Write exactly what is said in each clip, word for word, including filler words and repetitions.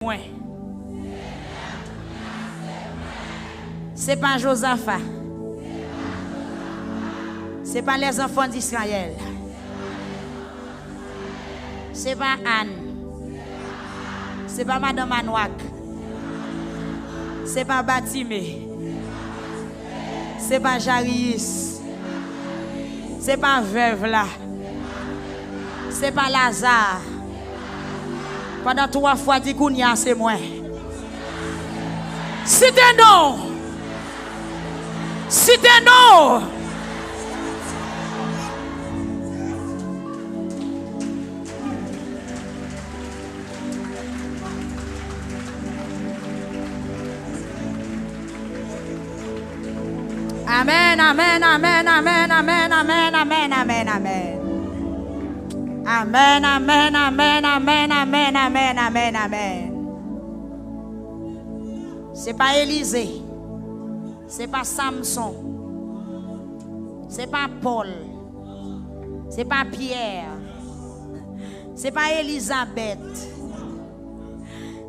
Mwen. Se pa Jozafa. Se pa les enfants d'Israël. Se pa Ann. Se pa madanm Anwak. Se pa Batime. Se pa Jariyis. Se pa vèv la. Se pa Laza. Pandan twa fwa, di, "Kounye a se mwen." Site non. Site non. Amèn, amèn, amèn, amèn, amèn, amèn, amèn, amèn, amèn, amèn. Amèn, amèn, amèn, amèn, amèn, amèn, amèn, amèn. Se pa Elize. Se pa Samson. Se pa Pòl. Se pa Pyè. Se pa Elizabèt.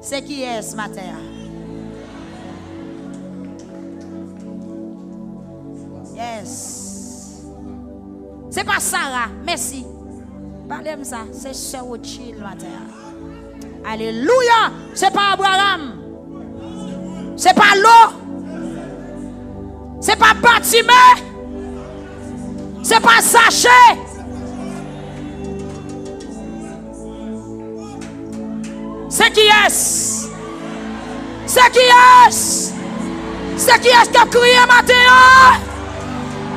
Se kiyès maten an? Yes. Se pa Sara. Mèsi. Pale m sa. Se sè Rothschild maten an. Alelouya. Se pa Abraram. Se pa Lo. Se pa Batime. Se pa Zache. Se kiyès? Se kiyès? Se kiyès k ap kriye maten an?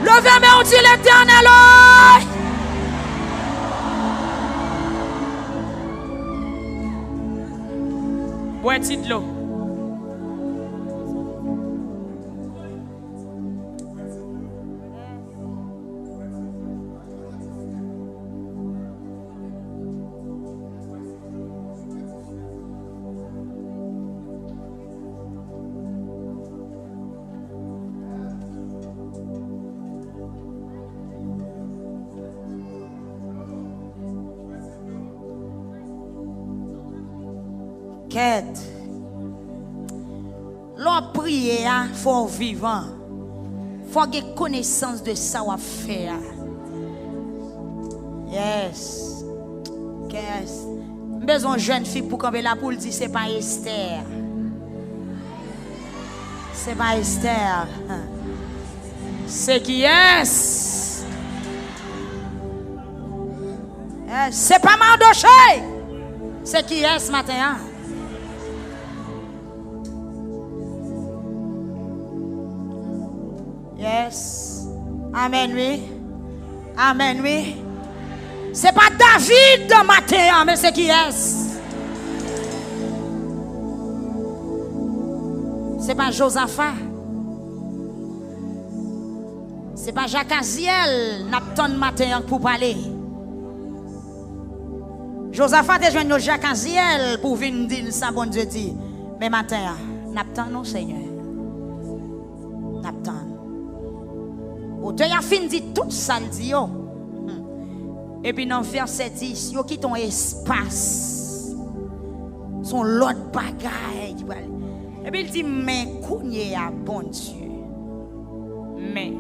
Leve men w, di, "Letènèl, oy!" Bwè ti dlo. Kèt. Lè w ap priye a, fò w vivan. Fò w gen konesans de sa w ap fè a. Yes. Yes. M bezwen yon jèn fi pou kanpe la pou l di se pa Estè. Se pa Estè. Se kiyès? Eh, se pa Mardochée. Se kiyès maten an? Yes. Amèn, wi. Amèn, wi. Se pa David maten an, men se kiyès? Se pa Jozafa. Se pa Jakazyèl n ap tann maten an pou pale. Jozafa te jwenn yon Jakazyèl pou vin di l sa Bondye di. Men maten an, n ap tann ou, Senyè. N ap tann. Otè a fin di tout sa l di yo. Hmm. Epi nan vèsè dis, yo kite yon espas. Se yon lòt bagay ki pral. Epi l di, "Men kounye a, Bondye." Men,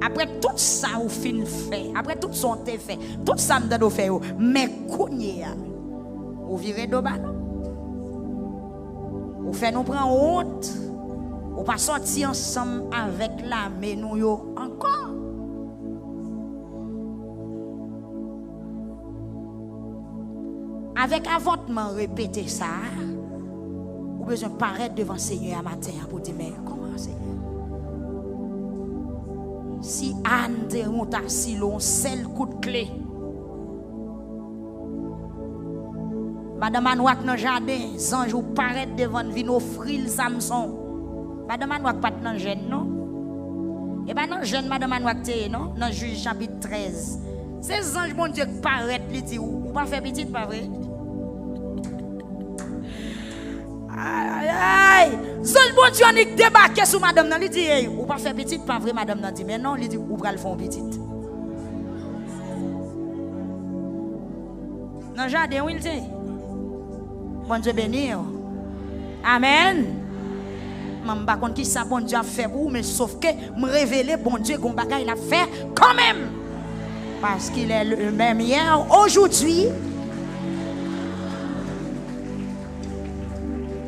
apre tout sa ou fin fè, apre tout sa w te fè, tout sa m tande w fè yo, men kounye a, ou vire do ba nou. Ou fè nou pran wont. Ou pa sòti ansanm avèk lame nou yo ankò. Avèk avòtman repete sa a, ou bezwen parèt devan Senyè a maten an pou di, "Men, kòman, Senyè?" Si Ann te monte Silo, yon sèl kout kle, madanm Anwak nan jaden, zanj ou parèt devan l, vin ofri l Samson. Madanm Anwak pa t nan jèn, non. E pa nan jèn madanm Anwak te ye, non, nan Jij chapit trèz. Se zanj Bondye k parèt, li di, "Ou, ou pa fè pitit, pa vre?" Ay, ay, ay! Zanj Bondye annik debake sou madanm nan, li di, "Ey, ou pa fè pitit, pa vre?" Madanm nan di, "Men non," li di, "Ou pral fè yon pitit." Nan jaden, wi, l te. Bondye beni w. Amèn. Mwen, m pa konn ki sa Bondye ap fè pou ou, men sof ke m revele Bondye gon bagay l ap fè kanmenm. Parce qu'il est le même hier, aujourd'hui.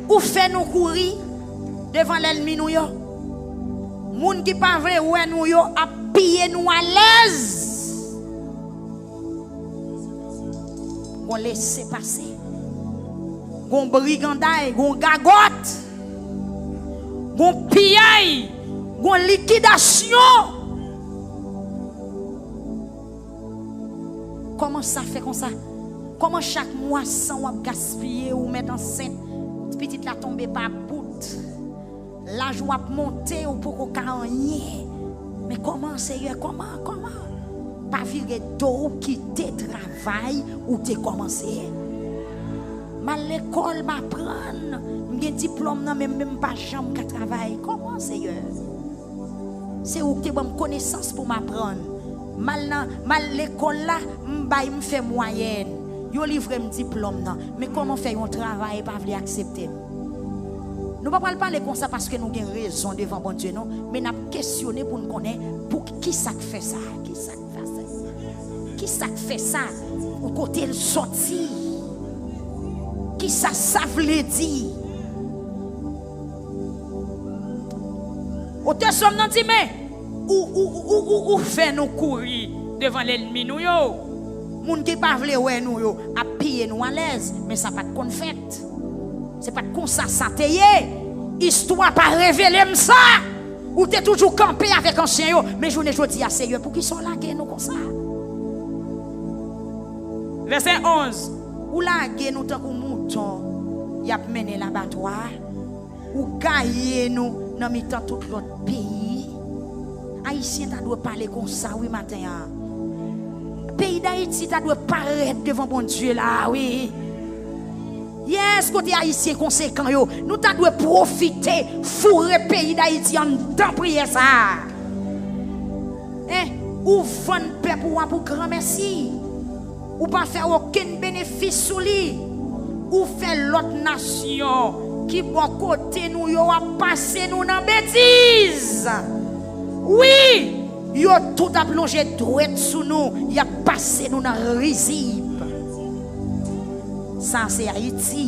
Ou fè nou kouri devan lènmi nou yo. Moun ki pa vle wè nou yo ap piye nou alèz. Gon lese pase. Gon briganday, gon gagòt. Gon piyay, gon likidasyon. Kòman sa fè konsa? Kòman chak mwa san w ap gaspiye, ou mèt ansent, pitit la tonbe pa bout? Laj ou ap monte, ou poko ka anyen. Men kòman, Seyè, kòman, kòman? Pa vire do w kite travay ou te kòmanse. M al lekòl, m aprann. M gen diplòm nan men m, men m pa janm ka travay. Kòman, Seyè? Se ou ki te ban m konesans pou m aprann. M al nan, m al lekòl la, m bay, m fè mwayèn. Yo livre m diplòm nan. Men kòman fè yon travay pa vle aksepte m? Nou pa pral pale konsa paske nou gen rezon devan Bondye, non. Men n ap kesyone pou n konnen pou ki sa k fè sa, ki sa k fè sa, ki sa k fè sa, kote l sòti, ki sa sa vle di. Otè sòm nan di, men, ou, ou, ou, ou, ou fè nou kouri devan lènmi nou yo. Moun ki pa vle wè nou yo ap piye nou alèz, men sa pa t konn fèt. Se pa t konsa sa te ye. Istwa pa revele m sa. Ou te toujou kanpe avèk ansyen yo, men jounen jodi a, Seyè, poukisa w lage nou konsa? Vèsè onz. Ou lage nou tankou mouton y ap mennen labatwa. Ou gaye nou nan mitan tout lòt peyi. Ayisyen ta dwe pale konsa, wi, maten an. Peyi Dayiti ta dwe parèt devan Bondye la, wi. Yes, kote Ayisyen konsekan yo, nou ta dwe pwofite foure peyi Dayiti anndan priyè sa a. Hein, ou vann pèp ou a pou granmèsi. Ou pa fè okenn benefis sou li. Ou fè lòt nasyon ki bò kote nou yo ap pase nou nan betiz. Wi, yo tout ap lonje dwèt sou nou, y ap pase nou nan rizib. Sa se Ayiti.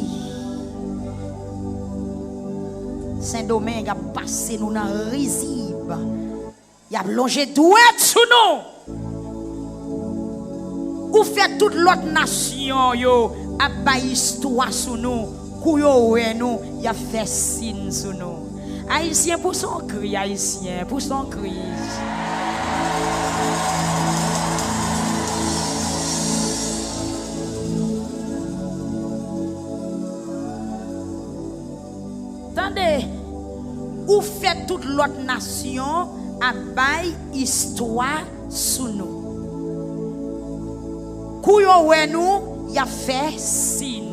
Sendomeng ap pase nou nan rizib. Y ap lonje dwèt sou nou. Ou fè tout lòt nasyon yo ap bay istwa sou nou. Kou yo wè nou, y ap fè siy sou nou. Ayisyen, pouse yon kri, Ayisyen, pouse yon kri. Tande, ou fè tout lòt nasyon ap bay istwa sou nou. Kou yo wè nou, y ap fè siy.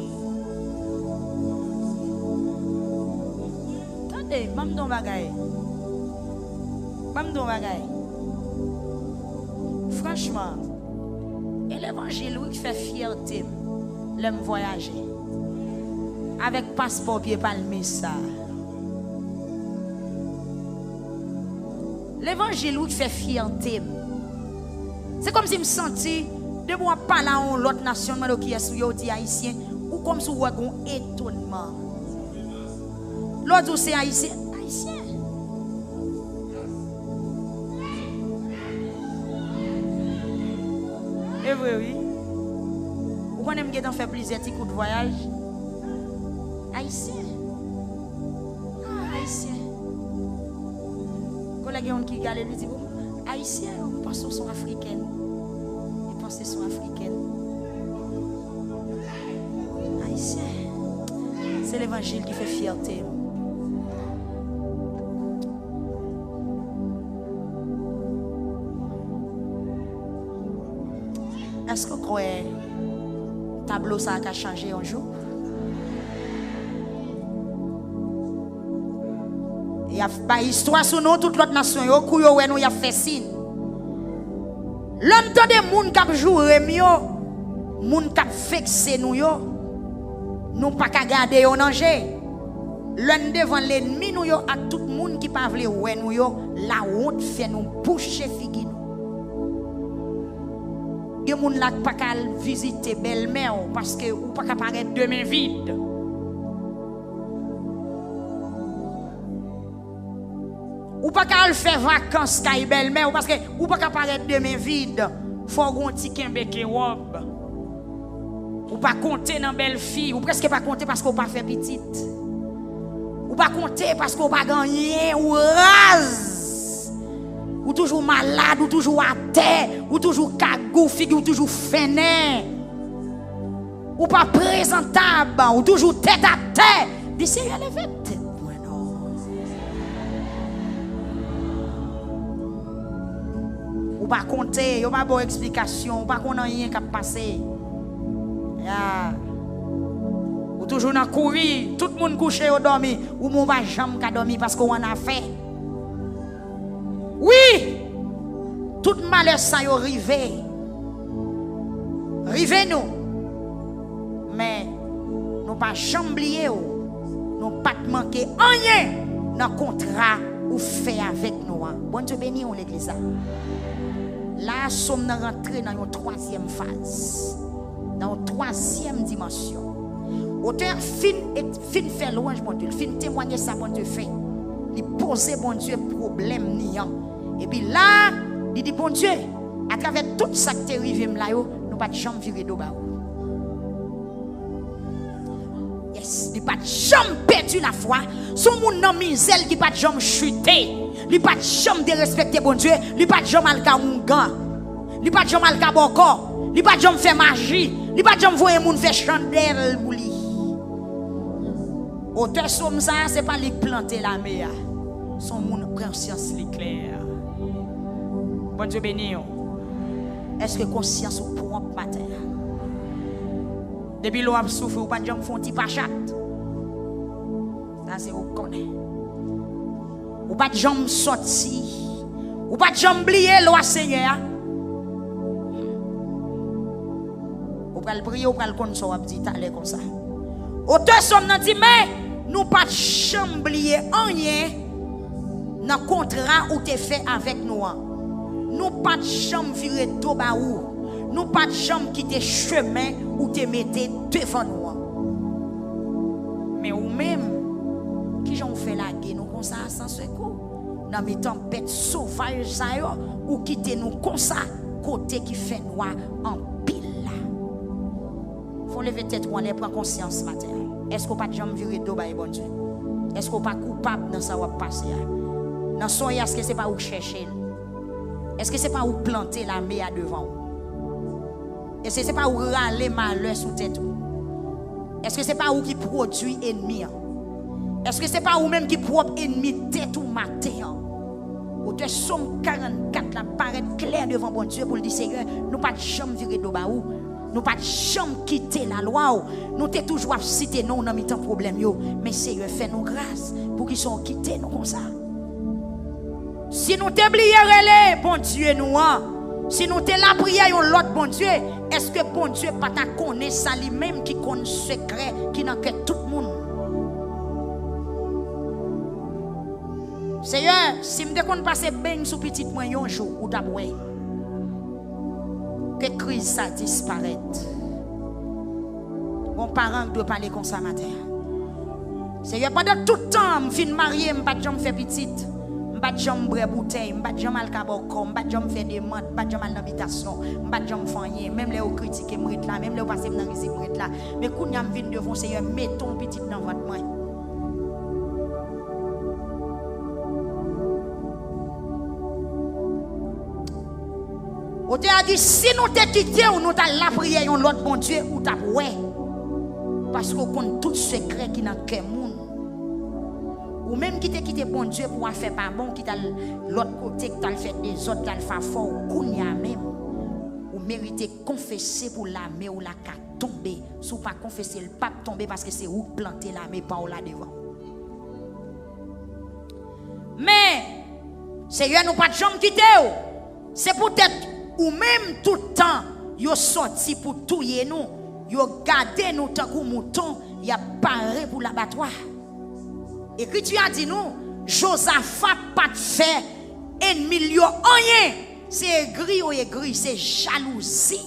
Tande, ban m di yon bagay. Ban m di yon bagay. Franchman, e levanjil wi k fè fyète m lè m vwayaje avèk paspò pye palmis sa. Levanjil wi k fè fyète m. Se kòmsi m santi, depi w ap pale a yon lòt nasyon, mande w kiyès ou ye, ou di ayisyen, ou kòmsi w wè gon etonnman. Lè w di w se ayisyen, ayisyen. E vre wi. Ou konnen m gentan fè plizyè ti kout vwayaj. Ayisyen. Ah, ayisyen. Kolèg yon ki gade li di pou mwen, ayisyen, ou panse w se yon afrikèn. Li panse se yon afrikèn. Ayisyen. Se levanjil ki fè fyète m. Èske w kwè tablo sa a ka chanje yon jou? Y ap bay istwa sou nou, tout lòt nasyon yo, kou yo wè nou, y ap fè siy. Lè m tande moun k ap joure m yo, moun k ap vekse nou yo, Nou pa ka gade yo nan je. Lè n devan lènmi nou yo ak tout moun ki pa vle wè nou yo, lawont fè nou bouche figi nou. Gen moun la k pa ka al vizite bèlmè w paske ou pa ka parèt de men vid. Ou pa ka al fè vakans kay bèlmè w paske ou pa ka parèt de men vid. Fò w gen yon ti kenbe ke wòb. Ou pa konte nan bèlfi, ou prèske pa konte paske ou pa fè pitit. Ou pa konte paske ou pa gen anyen, ou raz. Ou toujou malad, ou toujou atè, ou toujou kagou, figi w toujou fennen. Ou pa prezantab, ou toujou tèt atè. Di, Senyè, leve tèt mwen non. Ou pa konte, yo pa ba w eksplikasyon, ou pa konn anyen k ap pase. Ya. Ou toujou nan kouri, tout moun kouche yo dòmi, ou menm ou pa janm ka dòmi paske w annafè. Wi! Tout malè sa yo rive. Rive nou. Men, nou pa janm bliye w. Nou pa t manke anyen nan kontra ou fè avèk nou an. Bondye beni w, legliz la. La, sòm nan rantre nan yon twazyèm faz, nan yon twazyèm dimansyon. Otè a fin, fin fè lwanj Bondye, l fin temwanye sa Bondye fè. Li poze Bondye pwoblèm ni an. Epi la, li di, Bondye, atravè tout sa k te rive m la yo, nou pa t janm vire do ba ou. Yes, li pa t janm pèdi lafwa. Se yon moun nan mizè l ki pa t janm chite. Li pa t janm derespekte Bondye. Li pa t janm al ka oungan. Li pa t janm al ka bòkò. Li pa t janm fè maji. Li pa t janm voye moun fè chandèl pou li. Otè sòm sa a, se pa li k plante lame a. Se yon moun konsyans li klè. Bondye beni w. Èske konsyans ou pwòp maten an? Depi lè w ap soufri, ou pa t janm fè yon ti pachat. Sa se ou k konnen. Ou pa t janm sòti. Ou pa t janm bliye lwa Senyè a. Ou pral priye, ou pral konn sa w ap di talè konsa. Otè sòm nan di, men nou pa t janm bliye anyen nan kontra ou te fè avèk nou an. Nou pa t janm vire do ba ou. Nou pa t janm kite chemen ou te mete devan nou an. Men ou menm, kijan w fè lage nou konsa san sekou? Nan mitan bèt sovaj sa yo, ou kite nou konsa, kote ki fè nwa anpil la. Fò w leve tèt ou anlè, pran konsyans maten an. Èske w pa t janm vire do bay Bondye? Èske w pa koupab nan sa w ap pase a? Nan sonm, èske se pa ou k chèche l? Èske se pa ou k plante lame a devan w? Èske se pa ou k rale malè sou tèt ou? Èske se pa ou ki pwodui ènmi an? Èske se pa ou menm ki pwòp ènmi tèt ou maten an? Otè sòm karannkat la parèt klè devan Bondye pou l di, Senyè, nou pa t janm vire do ba ou. Nou pa t janm kite lalwa w. Nou te toujou ap site non w nan mitan pwoblèm yo. Men Senyè, fè nou gras. Poukisa w kite nou konsa? Si nou te bliye rele Bondye nou an, si nou te lapriyè yon lòt bondye, èske Bondye pa ta konnen sa li menm ki konn sekrè ki nan kè tout moun? Senyè, si m te konn pase beny sou pitit mwen yon jou, ou t ap wè. Ke kriz sa disparèt. Gon paran k dwe pale konsa maten an. Senyè, pandan tout tan m fin marye, m pa t janm fè pitit. M pa t janm bwè boutèy, m pa t janm al ka bòkò, m pa t janm fè demant, m pa t janm al nan bitasyon, m pa t janm fè anyen. Menm lè yo kritike m, m ret la, menm lè yo pase m nan rizik, m ret la. Men kounye a m vin devan w, Senyè, mete yon pitit nan vant mwen. Otè a di, si nou te kite w, nou t al lapriyè yon lòt bondye, ou t ap wè. Paske w konn tout sekrè ki nan kè moun. Ou menm ki te kite Bondye pou afè pa bon, ki t al lòt kote, ki t al fè dezòd, ki t al fè afè w, kounye a menm, ou merite konfese pou lame w la ka tonbe. Si w pa konfese, l p ap tonbe paske se ou k plante lame pa w la devan. Men, Senyè, nou pa t janm kite w. Se poutèt ou menm tout tan yo sòti pou touye nou, yo gade nou tankou mouton, Y ap pare pou labatwa. Ekriti a di nou, Jozafa pa t fè ènmi l yo anyen. Se egri yo egri, se jalouzi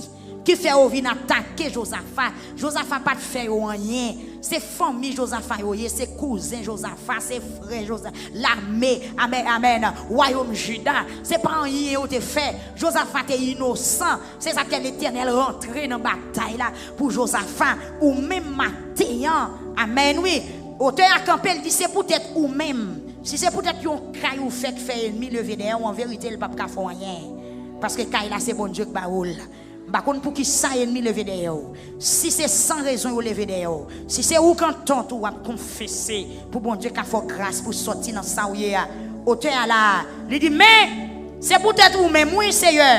ki fè yo vin atake Jozafa. Jozafa pa t fè yo anyen. Se fanmi Jozafa yo ye, se kouzen Jozafa, se frè Jozafa, lame, amèn, amèn, wayòm Jida. Se pa anyen yo te fè. Jozafa te inosan. Se sa k fè Letènèl rantre nan batay la pou Jozafa. Ou menm maten an, amèn, wi. Otè a kanpe, l di, se poutèt ou menm. Si se poutèt yon kay ou fè k fè ènmi leve dèyè w, an verite, l p ap ka fè w anyen. Paske kay la, se Bondye k ba ou l. M pa konn poukisa ènmi leve dèyè w. Si se san rezon yo leve dèyè w, si se ou k an tòt, ou ap konfese pou Bondye ka fè w gras pou sòti nan sa w ye a. Otè a la, li di, men, se poutèt ou menm, wi, Seyè,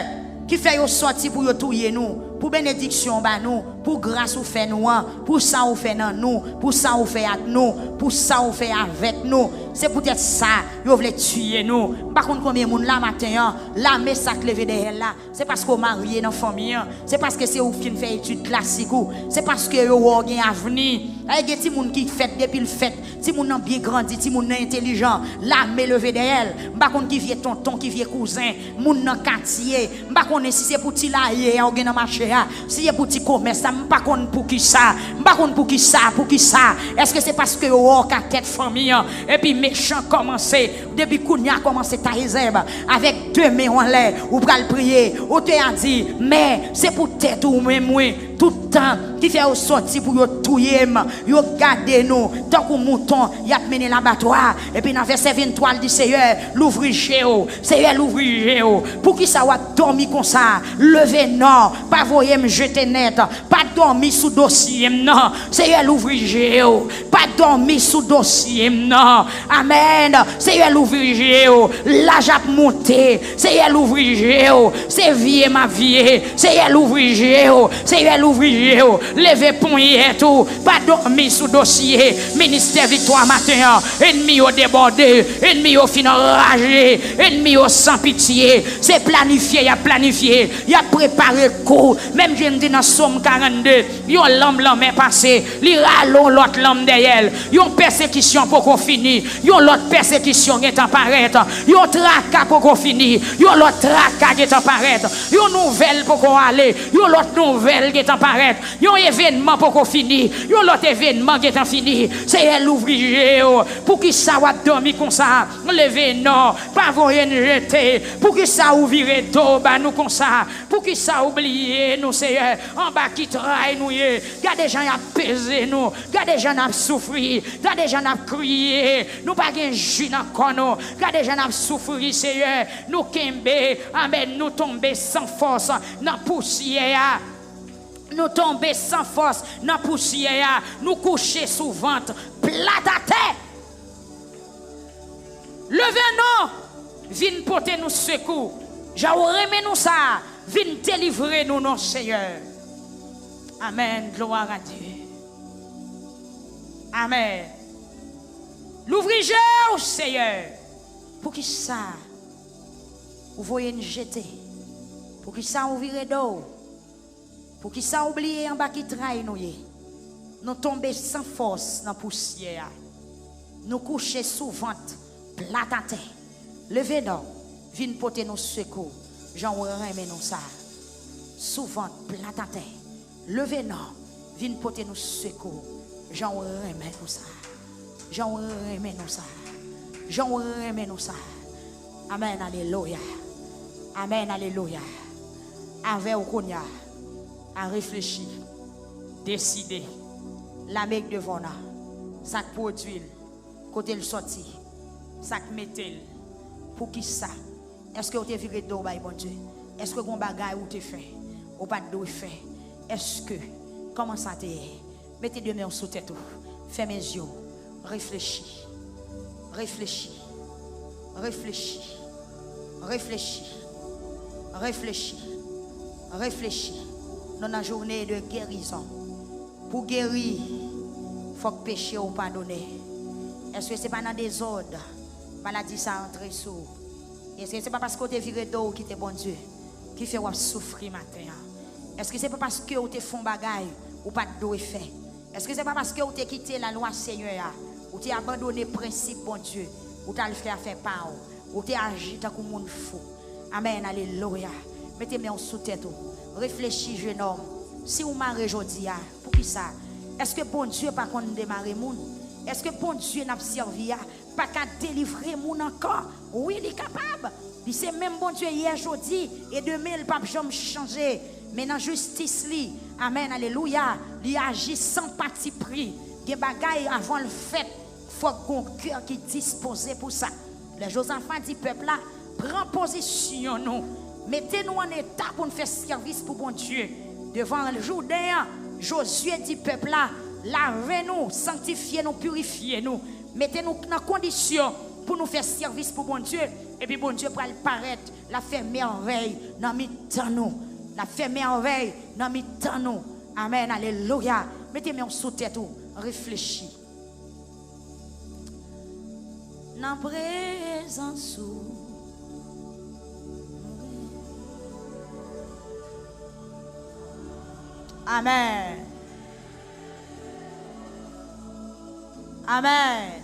ki fè yo sòti pou yo touye nou, pou benediksyon w ba nou, pou gras ou fè nou an, pou sa ou fè nan nou, pou sa ou fè ak nou, pou sa ou fè avèk nou. Se poutèt sa, yo vle tiye nou. M pa konn konbyen moun la maten an, lame sa k leve dèyè l la, se paske w marye nan fanmi an, se paske se ou k fin fè etid klasik ou, se paske yo wè w gen avni. Ay, gen timoun ki fèt depi l fèt, timoun nan byen grandi, timoun nan entèlijan, lame leve dèyè l. M pa konn ki vye tonton, ki vye kouzen, moun nan katye. M pa konnen si se pou ti laye a ou gen nan mache a, si se pou ti komès la, m pa konn poukisa. M pa konn poukisa, poukisa. Èske se paske yo wè w ka tèt fanmi an, epi mechan kòmanse, depi kounye a kòmanse taye zèb, avèk de men w anlè, ou pral priye, otè a di, men se poutèt ou menm, wi, tout tan ki fè yo sòti pou yo touye m, yo gade nou tankou mouton, y ap mennen labatwa. Epi nan vèsè venntwa, l di, Seyè, louvri je w, Seyè, louvri je w. Poukisa w ap dòmi konsa? Leve non, pa voye m jete nèt, pa dòmi sou dosye m non. Seyè, louvri je w, pa dòmi sou dosye m non. Amèn. Seyè, louvri je w, laj ap monte. Seyè, louvri je w, se vye m ap vye. Seyè, louvri je w, Seyè, louvri je w, leve ponyèt ou, pa dòmi sou dosye ministè Viktwa maten an. Ènmi yo debòde, ènmi yo fin anraje, ènmi yo san pitye. Se planifye y ap planifye, y ap prepare kou. Menm jan m di nan Sòm karannde, yon lanm lanmè pase, li rale yon lòt lanm dèyè l. Yon pèsekisyon poko fini, yon lòt pèsekisyon gentan parèt. Yon traka poko fini, yon lòt traka gentan parèt. Yon nouvèl poko ale, yon lòt nouvèl gentan parèt. Yon evènman poko fini, yon lòt evènman gentan fini. Seyè, louvri je w. Poukisa w ap dòmi konsa? Leve non, pa voye n jete. Poukisa ou vire do ba nou konsa? Poukisa ou bliye nou, Seyè? Anba ki tray nou ye? Gade jan y ap peze nou. Gade jan n ap soufri. Gade jan n ap kriye. Nou pa gen ji nan kò nou. Gade jan n ap soufri, Seyè. Nou kenbe, amèn, nou tonbe san fòs nan pousyè a. Nou tonbe san fòs nan pousyè a. Nou kouche sou vant, plat atè. Leve non, vin pote nou sekou. Jan w renmen nou sa, vin delivre nou non, Seyè. Amèn, gloire à Dieu. Amèn. Louvri je w, Seyè. Poukisa ou voye n jete? Poukisa ou vire do w? Poukisa ou bliye anba ki tray nou ye? Nou tonbe san fòs nan pousyè a. Nou kouche sou vant, plat atè. Leve non, vin pote nou sekou, jan w renmen nou sa. Sou vant, plat atè. Leve non, vin pote nou sekou, jan w renmen nou sa. Jan w renmen nou sa. Jan w renmen nou sa. Amèn, alelouya. Amèn, alelouya. Avè w kounye a, a reflechi, deside. Lame k devan w nan, sa k pwodui l, kote l sòti, sa k mete l, poukisa. Èske w te vire do w bay Bondye? Èske gon bagay ou te fè ou pa t dwe fè? Èske, kòman sa te ye? Mete de men w sou tèt ou. Fèmen zye w. Reflechi. Reflechi. Reflechi. Reflechi. Reflechi. Reflechi. Nou nan jounen de gerizon. Pou geri, fòk peche w padone. Èske se pa nan dezòd maladi sa antre sou ou? Èske se pa paske w te vire do w kite Bondye ki fè w ap soufri maten an? Èske se pa paske w te fè yon bagay ou pa t dwe fè? Èske se pa paske ou te kite lalwa Senyè a, ou te abandone prensip Bondye, ou t al fè afè pa w, ou te aji tankou moun fou? Amèn, alelouya. Mete men w sou tèt ou. Reflechi, jenòm. Si w mare jodi a, poukisa? Èske Bondye pa konn demare moun? Èske Bondye n ap sèvi a pa ka delivre moun ankò? Wi, li kapab. Li se menm Bondye yè, jodi, e demen, li p ap janm chanje. Men nan jistis li, amèn, alelouya, li aji san patipri. Gen bagay, avan l fèt, fòk gon kè ki dispoze pou sa. Lè Jozafa di pèp la, pran pozisyon nou, mete nou an eta pou n fè sèvis pou Bondye. Devan Jouden an, Jozye di pèp la, lave nou, sanktifye nou, pirifye nou, mete nou nan kondisyon pou nou fè sèvis pou Bondye. Epi Bondye pral parèt, l ap fè mèvèy nan mitan nou. L ap fè mèvèy nan mitan nou. Amèn, alelouya. Mete men w sou tèt ou, reflechi. Nan prezans ou. Amèn. Amèn.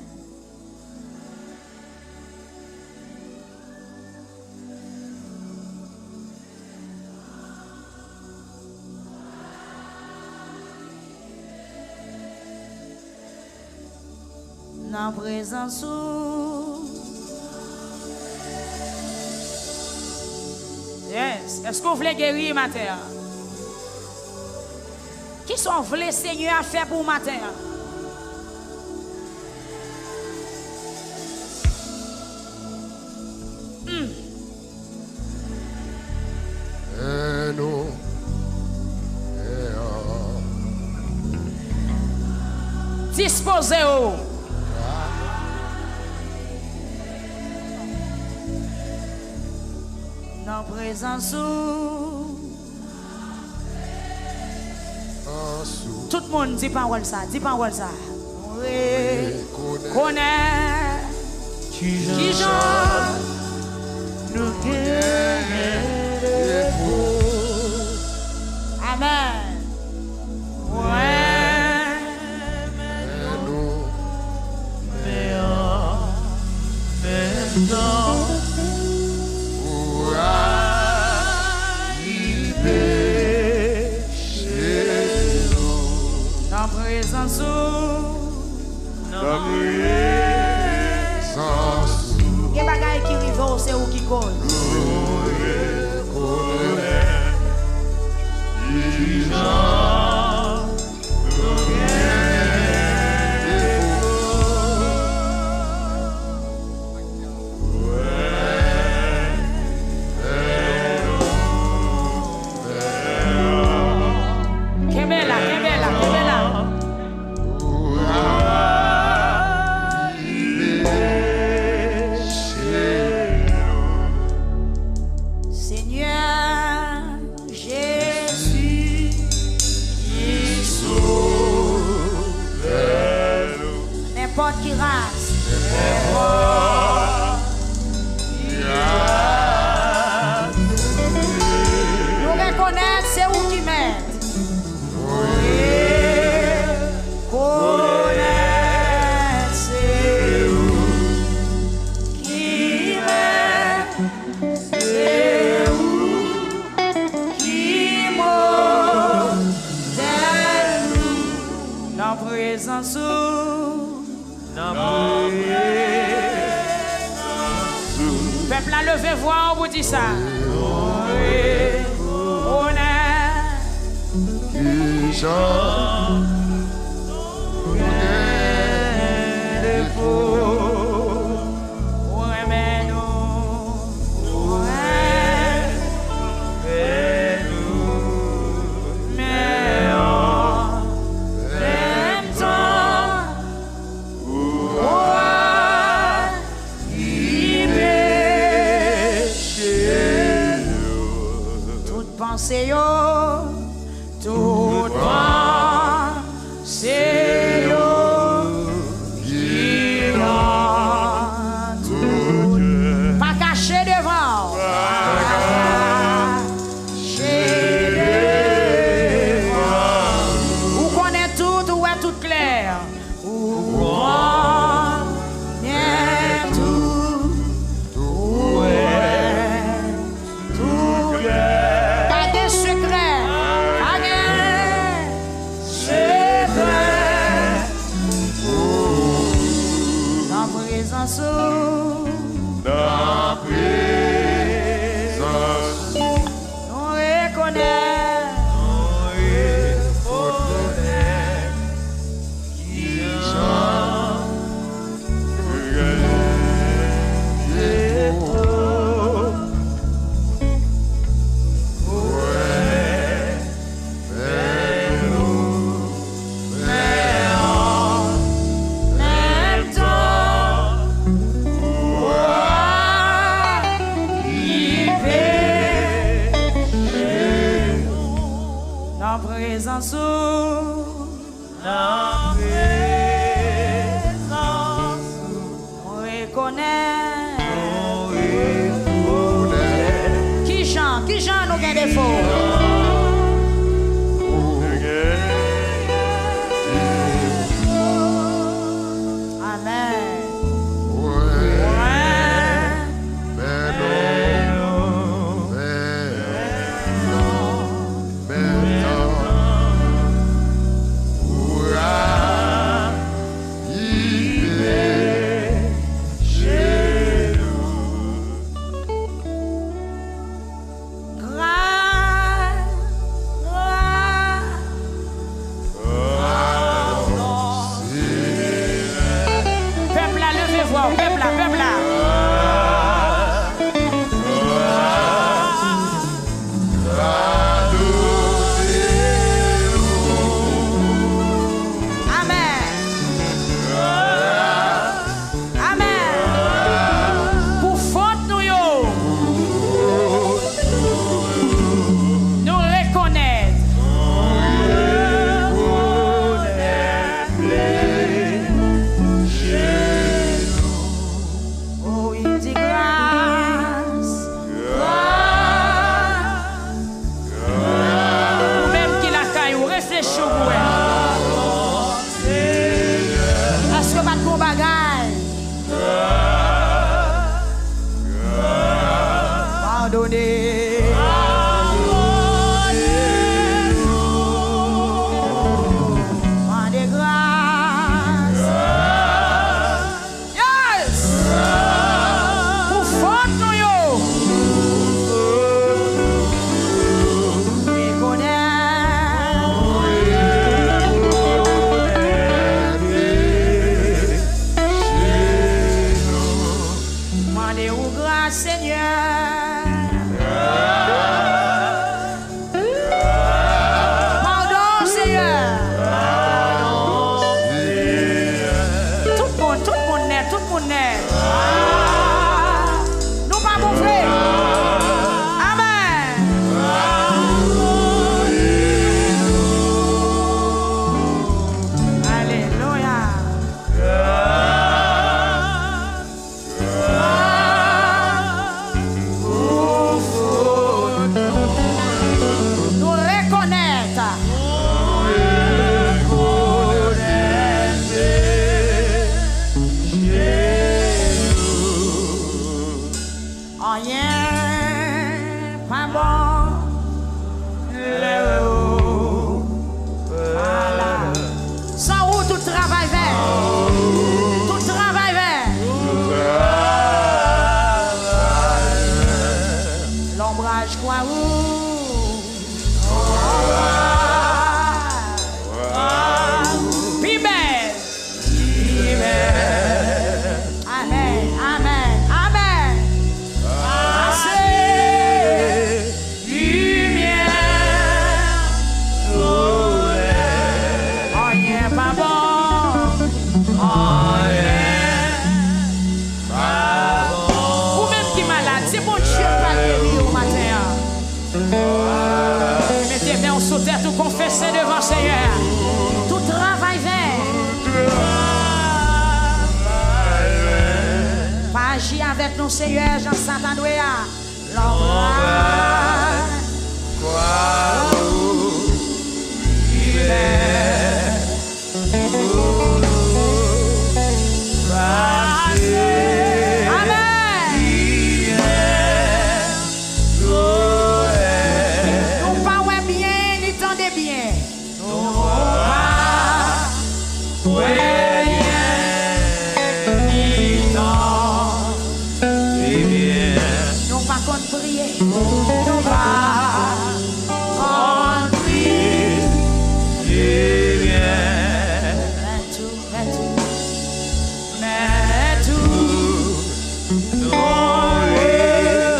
Nan prezans ou. Yes. Èske w vle geri maten an? Kisa w vle Senyè a fè pou w maten an? Hmm. Èn ou. Èn. Dispoze w. Nan prezans ou. Tout moun di pawòl sa, di pawòl sa. Rekonèt kijan nou genyen defo. Amèn. Mwen renmen nou, men an menm tan, ou rayi peche nou. Nan prezans ou. Nan prezans ou. Gen bagay ki rive w, se ou ki koz. Nou rekonèt kijan nou genyen defo. Kenbe la, kenbe la, kenbe la. Senyè Jezi ki sovè nou. Nenpòt ki ras. Nenpòt ki ras. Nou rekonèt se ou ki mèt. Nou rekonèt se ou ki mèt, se ou ki modèl nou. Nan prezans ou. Nan prezans ou. Pèp la, leve vwa w pou di sa. Nou rekonèt kijan nou genyen defo. Ou renmen nou. Ou renmen nou. Men an menm tan, ou rayi peche nou. Tout panse yo, tout panse yo ki Nan prezans ou. Nou rekonèt. Nou rekonèt. Kijan ou grandi twò. Wè. Fè nou, fè an menm tan, wa ki peche nou. Nan prezans ou. Nan prezans ou. Rekonèt. Rekonèt. Kijan, kijan nou gen defo? Amèn. Mwen, mwen, mwen, mwen, Gras, gras, padon. Pèp la, leve vwa w, pèp la, pèp la. Amèn. Amèn. Pou fòt nou yo, nou rekonèt. O wi, di gras, gras. Ou menm ki lakay ou, reflechi w pou wè. Èske pa t gon bagay? Padone. Mande gras. Yes! Pou fòt nou yo. Rekonèt. Mande ou gras, Senyè. Padon, Senyè. Tout moun, tout moun nèt, tout moun nèt. Nou pa bon vre. Amèn. Alelouya. Nou rekonèt. Anyen pa bon lè ou pa la. San ou, tout travay vè. Tout travay vè. Lonbraj kwa ou. Pi bèl. Amèn, amèn, amèn. Pase limyè, solèy. Anyen pa bon, anyen pa bon. Ou menm ki malad, se Bondye k pral geri w maten an. Mete men w sou tèt ou, konfese devan Senyè a. Tout travay vè. Pa aji avèk nou, Senyè, jan sa ta dwe a. Lonbraj kwa ou pi bèl. Amèn. Nou pa wè byen, ni tande byen. Nou pa wè byen, ni tande Nou pa konn priye byen. Men tou, men tou. Men tou, nou rekonèt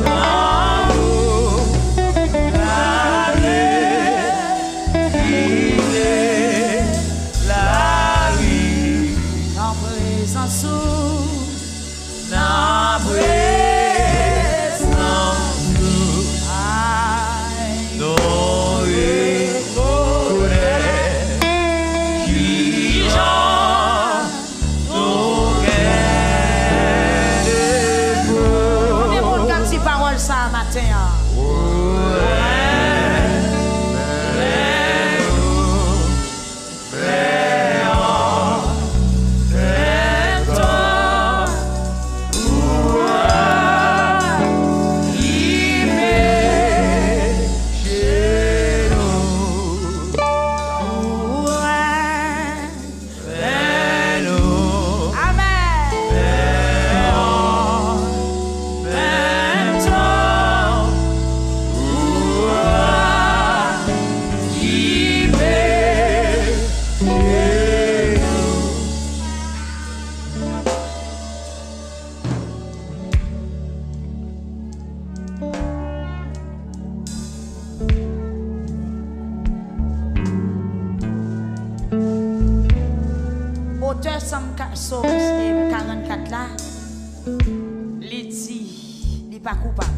lanmou la vin kite lavi nan prezans ou. Nan prezans ou, ay, nou rekonèt kijan nou gen defo. Konbyen moun k ap di pawòl sa a maten an? Otè Sòm ka-, Sòm, e, karannkat la, li di, li pa koupab.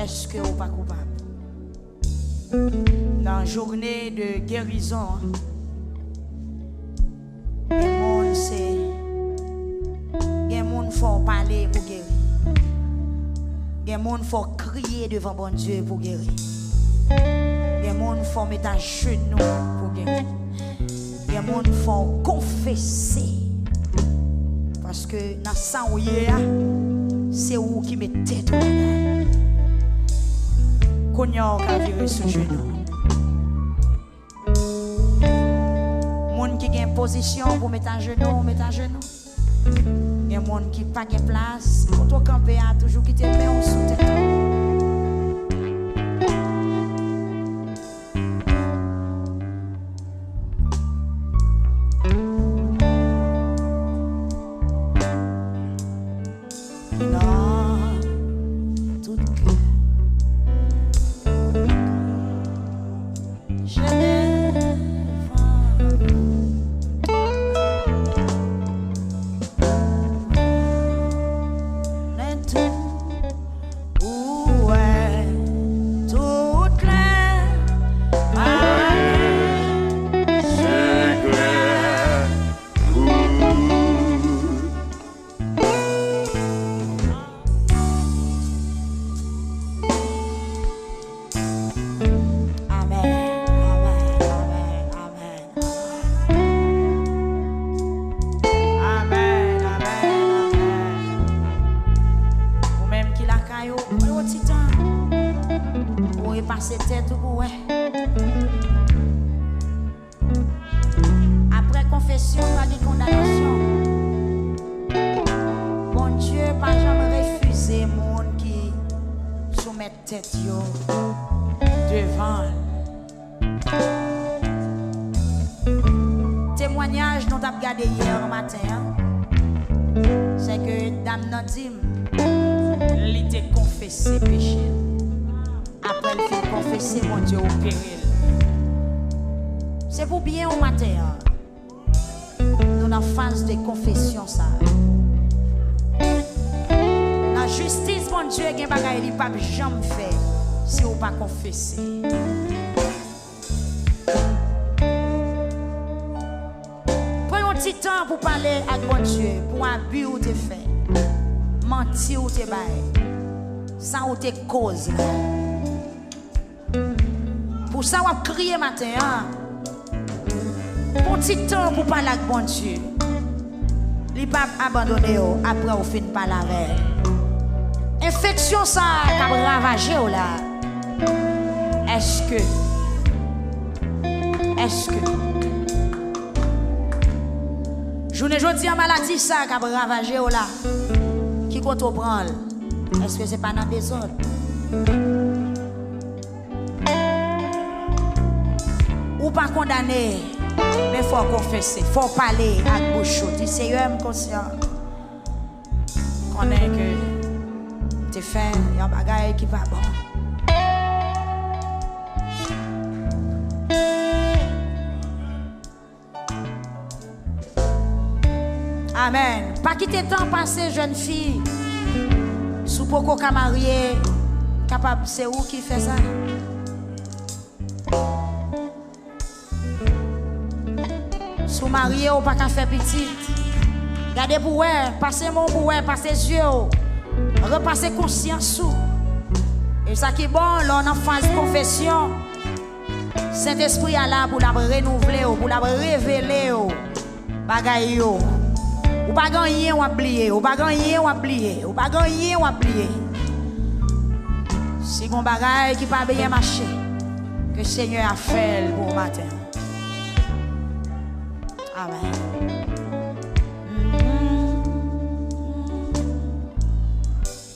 Èske ou pa koupab? Nan jounen de gerizon an, gen moun se, gen moun fò w pale pou geri. Gen moun fò w kriye devan Bondye pou geri. Gen moun fò w met ajenou pou geri. Gen moun fò w konfese. Paske nan sa w ye a, se ou ki met tèt ou ladan l. Kounye a w ka vire sou jenou. Moun ki gen pozisyon pou met ajenou, met ajenou. Gen moun ki pa gen plas, kote w kanpe a, toujou kite men w sou tèt ou. Nan tout kè. Jene fanmi. Men tou, ou wè, tout klè. Sekrè. Amèn, amèn, amèn, amèn. Amèn, amèn, amèn. Ou menm ki lakay ou, pran yon ti tan pou w repase tèt ou pou w wè. Apre konfesyon, pa gen kondanasyon. Bondye pa janm refize moun ki soumèt tèt yo devan l. Temwanyaj nou t ap gade yè maten an, se ke dam nan di m li te konfese peche l. Apre l fin konfese, Bondye opere l. Se pou byen w maten an. Nou nan faz de konfesyon sa a. Nan jistis Bondye, gen bagay li p ap janm fè si w pa konfese. Pran yon ti tan pou pale ak Bondye pou abi w te fè, manti w te bay, sa w te koz la. Pou sa w ap kriye maten an, pran ti tan pou pale ak Bondye. Li p ap abandone w apre w fin pale avè l. Enfeksyon sa a k ap ravaje w la, èske, èske Jounen jodi a, maladi sa k ap ravaje w la, ki kote w pran l? Èske se pa nan dezòd? Ou pa kondane, men fò w konfese, fò w pale ak bouch ou. Di, Seyè, m konsyan, konnen ke m te fè yon bagay ki pa bon. Amèn. Pa kite tan pase, jèn fi. Si w poko ka marye, kapab se ou ki fè sa. Si w marye, ou pa ka fè pitit. Gade pou wè, pase men w pou wè, pase zye w. Repase konsyans ou. E sa ki bon, lè w nan faz konfesyon, Sentespri a la pou l ap renouvle w, pou l ap revele w bagay yo. Ou pa gen anyen w ap bliye, ou pa gen anyen w ap bliye, ou pa gen anyen w ap bliye. Si gon bagay ki pa byen mache, ke Senyè a fè l pou w maten an. Amèn.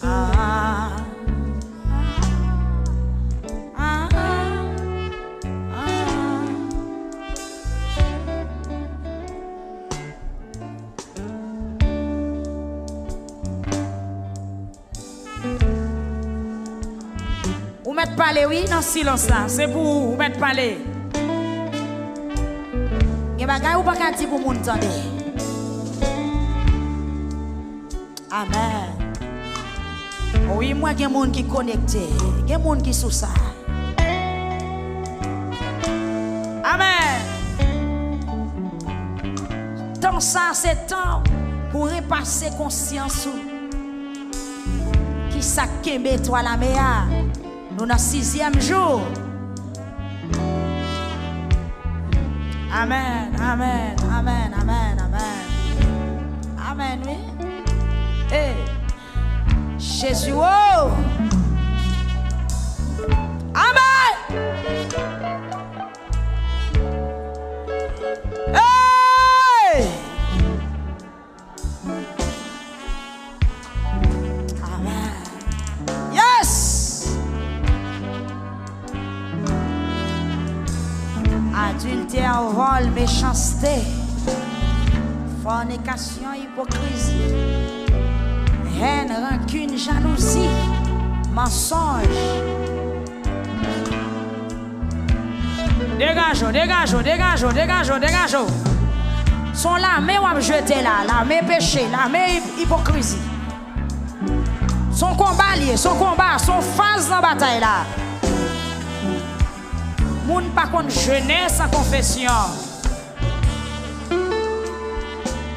Ah, ah, ah, ah. Ou mèt pale, wi, nan silans la. Se pou ou, ou mèt pale. Gen bagay ou pa ka di pou moun tande. Amèn. Wi, mwen gen moun ki konekte. Gen moun ki sou sa. Amèn. Tan sa se tan pou repase konsyans ou. Kisa k kenbe twa lame a? Nou nan sizyèm jou. Amèn, amèn, amèn, amèn, amèn. Amèn, wi. Hey. Jezi, oh! Amèn! Hey! Amèn. Yes! Adiltè, vòl, mechanste, fònikasyon, ipokrizi, hèn, rankin, jalouzi, mansonj. Degaje w, degaje w, degaje w, degaje w, degaje w. Se yon lame w ap jete la, lame peche, lame ip-, ipokrizi. Se yon konba l ye, se yon konba, se yon faz nan batay la. Moun pa konn jene san konfesyon.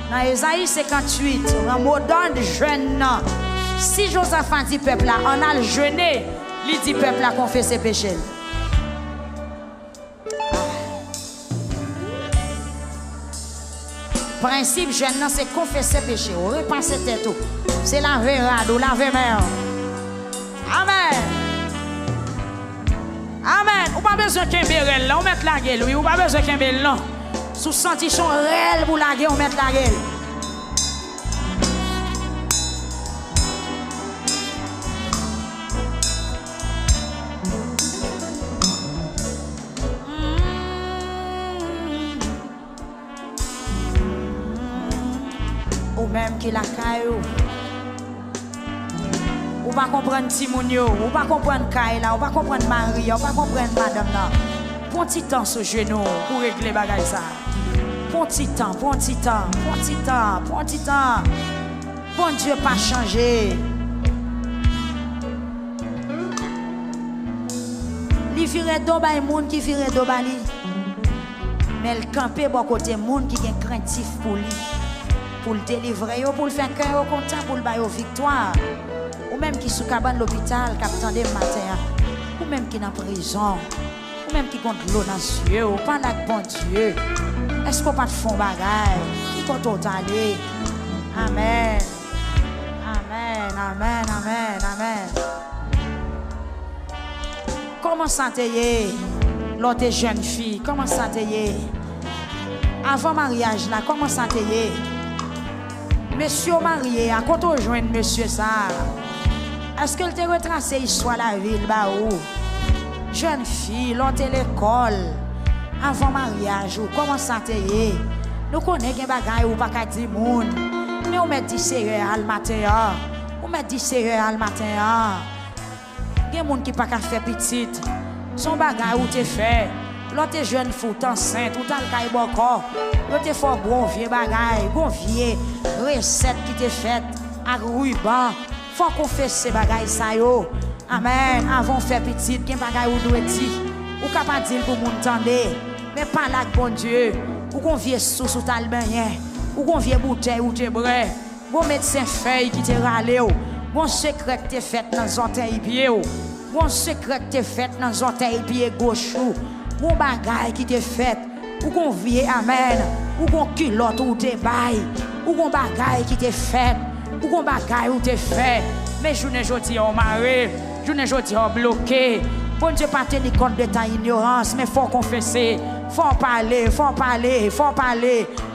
Nan Ezayi senkantuit, nan modòd jèn nan, si Jozafa di pèp la, ann al jene, li di pèp la konfese peche l. Prensip jèn nan se konfese peche w, repase tèt ou. Se lave rad ou, lave men w. Amèn. Amèn. Ou pa bezwen kenbe rèl la, ou mèt lage l, wi. Ou pa bezwen kenbe l, non. Si w santi se yon rèl pou lage, ou mèt lage l. Ou menm ki lakay ou, ou pa konprann timoun yo, ou pa konprann kay la, ou pa konprann mari a, ou pa konprann madanm nan. Pran ti tan sou jenou w pou regle bagay sa. Pran ti tan, pran ti tan, pran ti tan, pran ti tan. Bondye pa chanje. Li vire do bay moun ki vire do ba li. Men l kanpe bò kote moun ki gen krentif pou li, pou l delivre yo, pou l fè kè yo kontan, pou l ba yo viktwa. Ou menm ki sou kabann lopital k ap tande m maten an, ou menm ki nan prizon, ou menm ki gon dlo nan zye w, pale ak Bondye. Èske w pa t fè yon bagay? Ki kote w t ale? Amèn. Amèn, amèn, amèn, amèn. Kòman sa te ye lè w te jèn fi? Kòman sa te ye? Avan maryaj la, kòman sa te ye? Mesye w marye a, kote w jwenn mesye sa a? Èske l te retrase istwa lavi l ba ou? Jèn fi, lè w te lekòl, avan maryaj ou, kòman sa te ye? Nou konnen gen bagay ou pa ka di moun, men ou mèt di Seyè a l maten an. Ou mèt di Seyè a l maten an. Gen moun ki pa ka fè pitit. Se yon bagay ou te fè. Lè w te jèn fi, w t ansent, ou t al kay bòkò. Yo te fè w bwè yon vye bagay, yon vye resèt ki te fèt ak riban. Fò w konfese bagay sa yo. Amèn. Avan w fè pitit, gen bagay ou dwe di. Ou ka pa di l pou moun tande. Men pale ak Bondye. Ou gon vye sous ou t al benyen. Ou gon vye boutèy ou te bwè. Gon medsen fèy ki te rale w. Gon sekrè ki te fèt nan zòtèy pye w. Gon sekrè ki te fèt nan zòtèy pye goch ou. Gon bagay ki te fèt. Ou gon vye amèn. Ou gon kilòt ou te bay. Ou gon bagay ki te fèt. Ou gon bagay ou te fè. Men jounen jodi a w mare. Jounen jodi a w bloke. Bondye pa teni kont de ta inyorans, men fò w konfese. Fò w pale, fò w pale, fò w pale.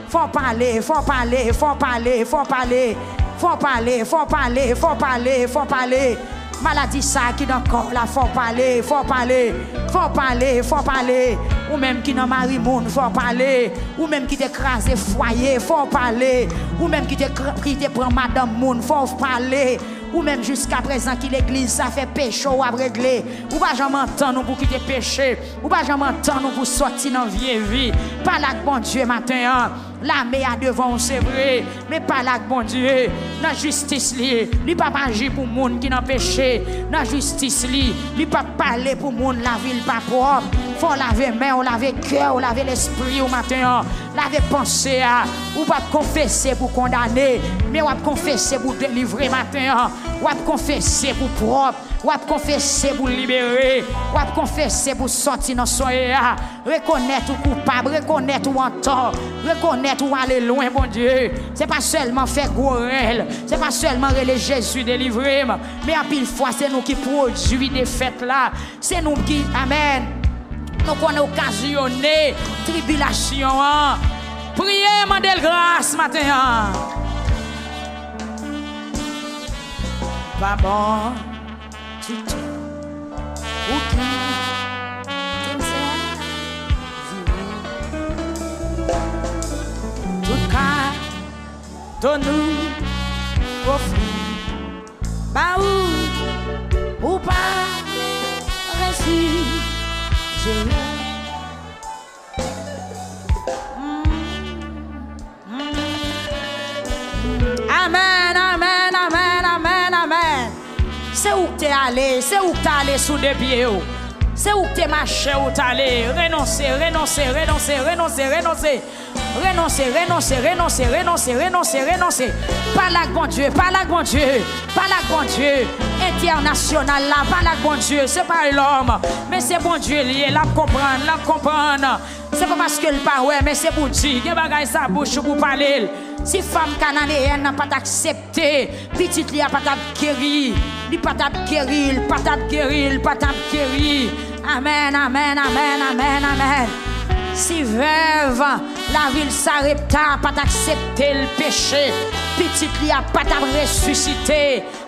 Fò w pale, fò w pale, fò w pale, fò w pale. Fò w pale, fò w pale, fò w pale, fò w pale. Maladi sa a ki nan kò w la, fò w pale, fò w pale. Fò w pale, fò w pale. Ou menm ki nan mari moun, fò w pale. Ou menm ki te kraze fwaye, fò w pale. Ou menm ki te kra-, ki te pran madanm moun, fò w pale. Ou menm jiskaprezan ki legliz sa fè peche w ap regle. Ou pa janm antann ou pou kite peche. Ou pa janm antann ou pou sòti nan vye vi. Pale ak Bondye maten an. Lame a devan w, se vre, men pale ak Bondye. Nan jistis li, li p ap aji pou moun ki nan peche. Nan jistis li, li p ap pale pou moun lavi l pa pwòp. Fò w lave men w, lave kè w, lave lespri w maten an. Lave panse a. Ou p ap konfese pou kondane, men w ap konfese pou delivre maten an. W ap konfese pou pwòp. W ap konfese pou libere. W ap konfese pou sòti nan soyè a. Rekonèt ou koupab, rekonèt ou antò, rekonèt ou ale lwen, Bondye. Se pa sèlman fè gwo rèl, se pa sèlman rele Jezi delivre m, men anpil fwa se nou ki pwodui defèt la, se nou ki, amèn, nou konn okazyone tribilasyon an. Priye, mande l gras maten an. Pa bon ditou. Ou kite m sèvi w. Tout kado nou ofri ba ou, ou pa refize. Amèn, amèn, amèn, amèn, amèn. Se ou k te ale, se ou k t ale sou de pye w. Se ou k te mache, ou t ale. Renonse, renonse, renonse, renonse, renonse. Renonse, renonse, renonse, renonse, renonse, renonse. Pale ak Bondye, pale ak Bondye, pale ak Bondye. Entènasyonal la, pale ak Bondye. Se pa lòm, men se Bondye l ye. L ap konprann, l ap konprann. Se pa paske l pa wè, men se pou di, gen bagay sa bouch ou pou pale l. Si fanm kananeyèn nan pa t aksepte, pitit li a pa t ap geri, li pa t ap geri, l pa t ap geri, l pa t ap geri. Amèn, amèn, amèn, amèn, amèn. Si vèv lavil Sarepta pa t aksepte l peche, pitit li a pa t ap resisite.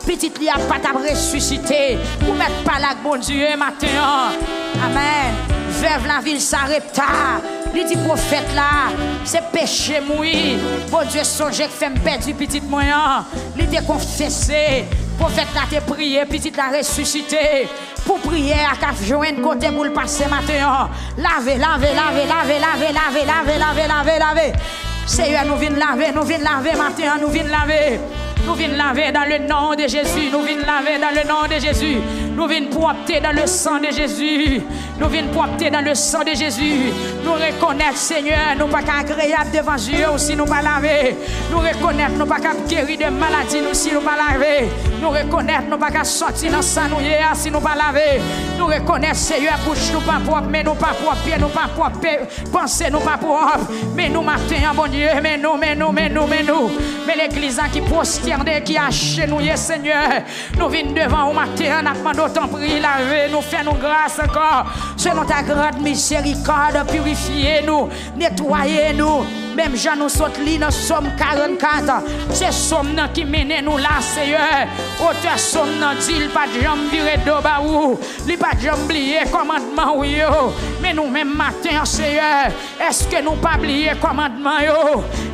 Pitit li a pa t ap resisite. Ou mèt pale ak Bondye maten an. Amèn. Vèv lavil Sarepta, li di pwofèt la, se peche m wi. Bondye sonje k fè m pèdi pitit mwen an. Li te konfese. Pwofèt la te priye, pitit la resisite. Pou priyè a ka jwenn kote pou l pase maten an. Lave, lave, lave, lave, lave. Seyè, nou vin lave, nou vin lave maten an, nou vin lave. Nou vin lave dans le nom de Jésus, nou vin lave dans le nom de Jésus. Nou vin pwòpte dans le sang de Jésus. Nou vin pwòpte dans le sang de Jésus. Nou rekonèt, Senyè, nou pa ka agreyab devan zye w si nou pa lave. Nou rekonèt nou pa ka geri de maladi nou si nou pa lave. Nou rekonèt nou pa ka sòti nan sa nou ye a si nou pa lave. Nou rekonèt, Seyè, bouch nou pa pwòp, men nou pa pwòp, pye nou pa pwòp, pe-, panse nou pa pwòp. Men nou maten an, Bondye, men nou, men nou, men nou, men nou. Men legliz la ki pwostène, ki ajenouye, Senyè. Nou vin devan ou maten an, n ap mande w, tanpri, lave nou, fè nou gras ankò. Selon ta grande miséricorde, pirifye nou, netwaye nou. Menm jan nou sot li nan Sòm karannkat, se Sòm nan ki mennen nou la, Seyè. Otè Sòm nan di l pa t janm vire do ba ou, li pa t janm bliye kòmandman ou yo. Men nou menm maten an, Seyè, èske nou pa bliye kòmandman yo?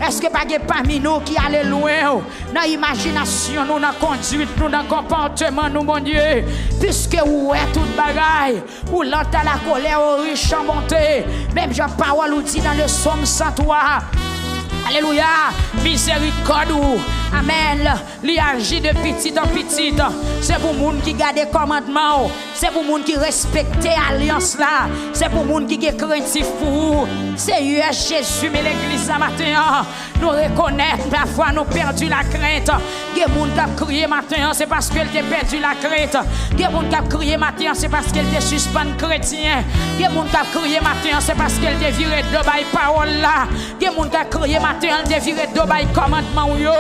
Èske pa gen pami nou ki ale lwen w nan imajinasyon nou, nan konduit nou, nan konpòteman nou, Bondye? Piske ou wè tout bagay, ou lent à la colère, ou riche en bonté. Menm jan pawòl ou di nan le Psaume cent trois, alelouya, mizerikòd ou, amèn, li aji de pitit an pitit. Se pou moun ki gade kòmandman ou, se pou moun ki respekte alyans la, se pou moun ki gen krentif pou ou. Seyè Jezi, men legliz la maten an, nou rekonèt pafwa nou pèdi lakrent. Gen moun k ap kriye maten an, se paske l te pèdi lakrent. Gen moun k ap kriye maten an, se paske l te sispann kretyen. Gen moun k ap kriye maten an, se paske l te vire do bay pawòl la. Gen moun k ap kriye maten an, l te vire do bay kòmandman w yo.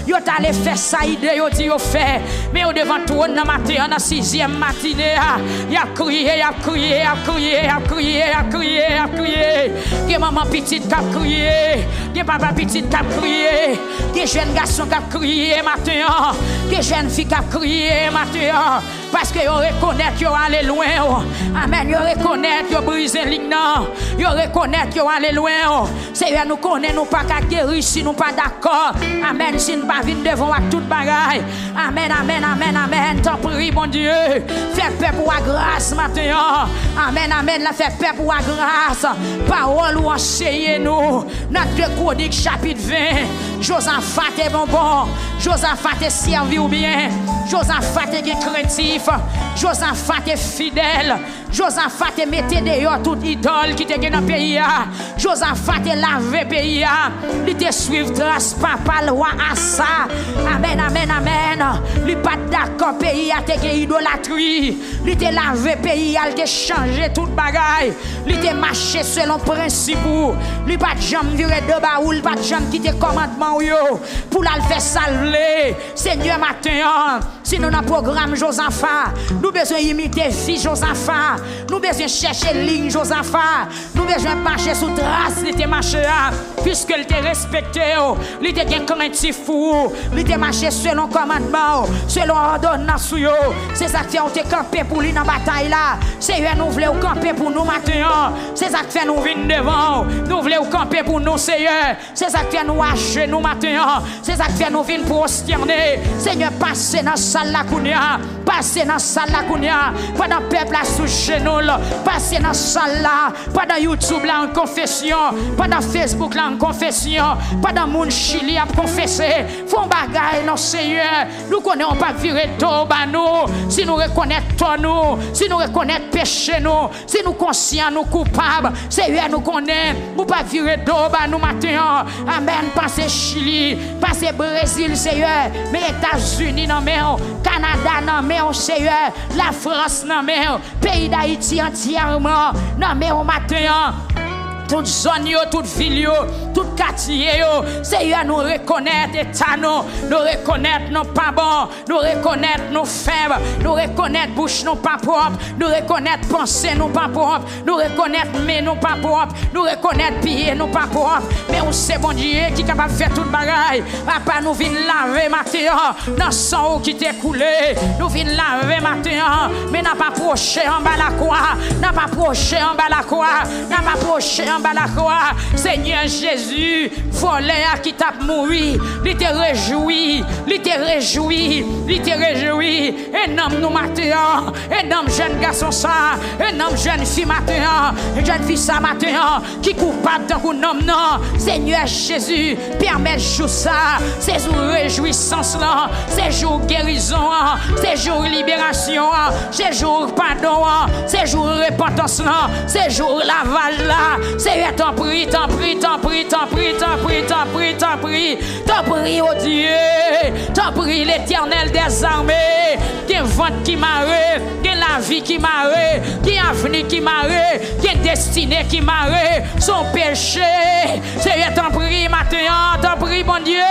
Yo t ale fè sa ide yo di yo fè. Men yo devan twòn nan maten an, nan sizyèm matine a, y ap kriye, y ap kriye, y ap kriye, y ap kriye, y ap kriye, y ap kriye. Gen manman pitit k ap kriye. Gen papa pitit k ap kriye. Gen jèn gason k ap kriye maten an. Gen jèn fi k ap kriye maten an. Paske yo rekonèt yo ale lwen w. Amèn. Yo rekonèt yo brize lig nan. Yo rekonèt yo ale lwen w. Seyè, nou konnen nou pa ka geri si nou pa dakò. Amèn. Si n pa vin devan w ak tout bagay. Amèn, amèn, amèn, amèn. Tanpri, Bondye, fè pèp ou a gras maten an. Amèn, amèn. La fè pèp ou a gras. Pawòl ou anseye nou nan de Kwonik chapit ven. Jozafa te bon bon. Jozafa te sèvi w byen. Jozafa te gen krentif. Jozafa te fidèl. Jozafa te mete deyò tout idòl ki te gen nan peyi a. Jozafa te lave peyi a. Li te swiv tras papa l, wa Asa. Amèn, amèn, amèn. Li pa t dakò peyi a te gen idolatri. Li te lave peyi a, li te chanje tout bagay. Li te mache selon prensip ou. Li pa t janm vire do ba ou, li pa t janm kite kòmandman w yo pou l al fè sa l vle. Senyè, maten an, si nou nan pwogram Jozafa, nou bezwen imite vi Jozafa. Nou bezwen chèche liy Jozafa. Nou bezwen mache sou tras li te mache a. Piske l te respekte w, li te gen krentif pou ou, li te mache selon kòmandman w, selon òdonans ou yo. Se sa k fè w te kanpe pou li nan batay la. Seyè, nou vle w kanpe pou nou maten an. Se sa k fè nou vin devan w. Nou vle w kanpe pou nou, Seyè. Se sa k fè nou ajenou maten an. Se sa k fè nou vin pwostène. Senyè, pase nan sal la kounye a. Pase nan sal la kounye a. Pandan pèp la sou jenou l, pase nan sal la. Pandan YouTube la an konfesyon, pandan Facebook la an konfesyon, pandan moun Chili ap konfese, fè yon bagay non, Seyè. Nou konnen w p ap vire do w ba nou si nou rekonèt tò nou, si nou rekonèt peche nou, si nou konsyan nou koupab. Seyè, nou konnen ou p ap vire do w ba nou maten an. Amèn. Pase Chili, pase Brezil, Seyè. Men Etazini nan men w, Kanada nan men w, Seyè. Lafrans nan men w. Peyi Dayiti antyèman nan men w maten an. Tout zòn yo, tout vil yo, tout katye yo, Seyè, nou rekonèt eta nou. Nou rekonèt nou pa bon. Nou rekonèt nou fèb. Nou rekonèt bouch nou pa pwòp. Nou rekonèt panse nou pa pwòp. Nou rekonèt men nou pa pwòp. Nou rekonèt pye nou pa pwòp. Men ou se Bondye ki kapab fè tout bagay. Papa, nou vin lave maten an nan san ou ki te koule. Nou vin lave maten an, men n ap apwoche anba lakwa. N ap apwoche anba lakwa. N ap apwoche anba lakwa. Senyè Jezi, vòlè a ki t ap mouri, li te rejwi, li te rejwi, li te rejwi. E nanm nou maten an, e nanm jèn gason sa, e nanm jèn fi maten an, jèn fi sa maten an, ki koupab tankou nonm nan. Senyè Jezi, pèmèt jou sa, se jou rejwisans lan, se jou gerizon an, se jou liberasyon an, se jou padon an, se jou repantans lan, se jou lavaj la. Seyè, tanpri, tanpri, tanpri, tanpri, tanpri, tanpri, tanpri. Tanpri, o Dye, tanpri, Letènèl dèzame. Gen vant ki mare, gen lavi ki mare, gen avni ki mare, gen destine ki mare. Se yon peche. Seyè, tanpri, maten an, tanpri, Bondye.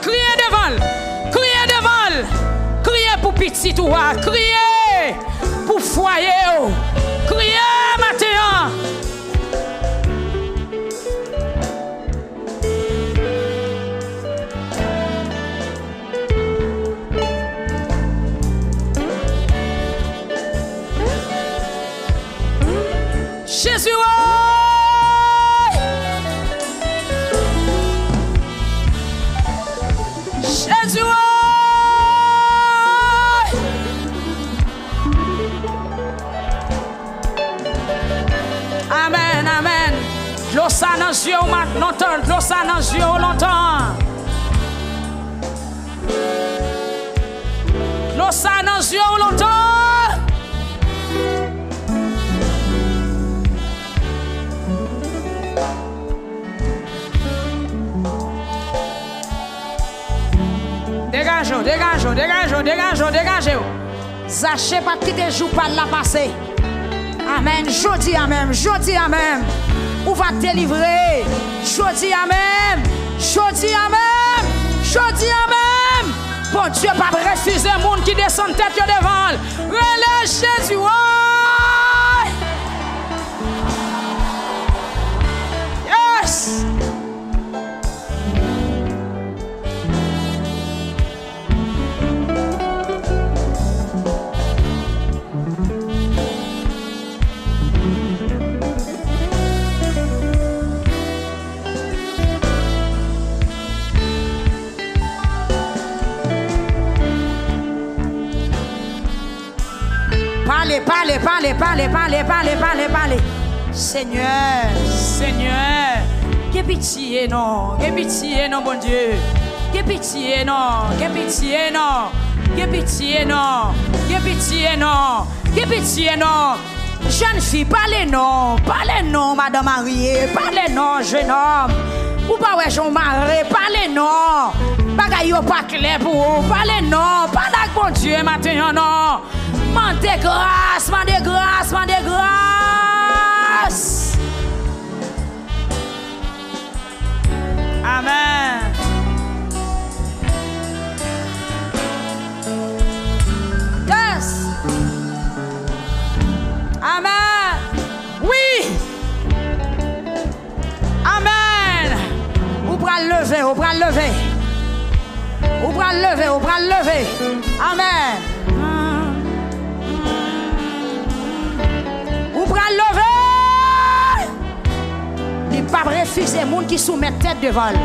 Kriye devan l. Kriye devan l. Kriye pou pitit ou a. Kriye pou fwaye w. Kriye maten an. Jezi woy! Jezi woy! Amèn, amèn. Dlo sa nan zye w mat-, lontan. Dlo sa nan zye w lontan. Dlo sa nan zye w lontan. Degaje w, degaje w, degaje w, degaje w, degaje w. Zache pa t kite jou pa l la pase. Amèn. Jodi a menm, jodi a menm, ou va delivre. Jodi a menm, jodi a menm, jodi a menm. Bondye p ap refize moun ki desann tèt yo devan l. Rele Jezi, woy! Yes! Pale, pale, pale. Senyè, Senyè, gen pitye non, gen pitye non, Bondye. Gen pitye non, gen pitye non, gen pitye non, gen pitye non, gen pitye non. Jèn fi, pale non, pale non, madan marye, pale non, jenòm. Ou pa wè jan w mare, pale non. Bagay yo pa klè pou ou, pale non, pale ak Bondye maten an non. Mande gras, mande gras, mande gras. Amèn. Yes. Amèn. Wi. Amèn. Ou pral leve, ou pral leve. Ou pral leve, ou pral leve. Amèn. Ou pral leve. Li p ap refize moun ki soumèt tèt devan l.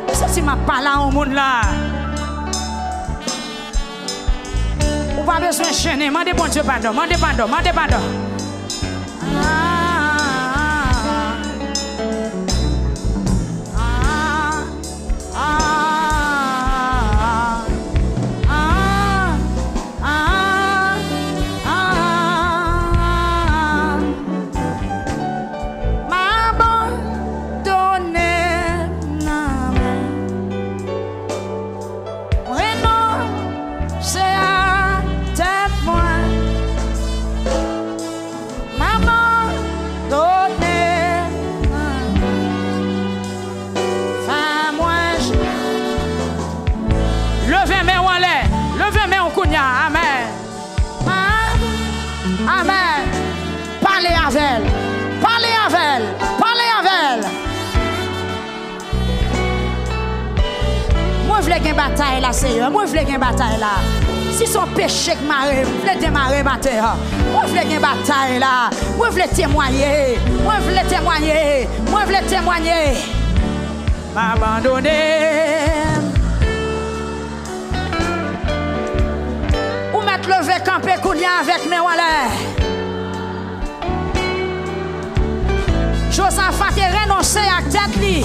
Ou santi m ap pale a yon moun la. Ou pa bezwen jennen. Mande Bondye padon. Mande padon. Mande padon. M abandone nan men. Renonse a tèt mwen. M abandone. Fè mwen j-, leve men w anlè. Leve men w kounye a. Amèn. Amèn. Pale avè l. Pale avè l. Pale avè l. Mwen vle gen batay la, Seyè. Mwen vle gen batay la. Si se yon peche k mare m, m vle demare maten an. Mwen vle gen batay la. Mwen vle temwaye. Mwen vle temwaye. Mwen vle temwaye. M abandone. Ou mèt leve kanpe kounye a avèk men w anlè. Jozafa te renonse ak tèt li.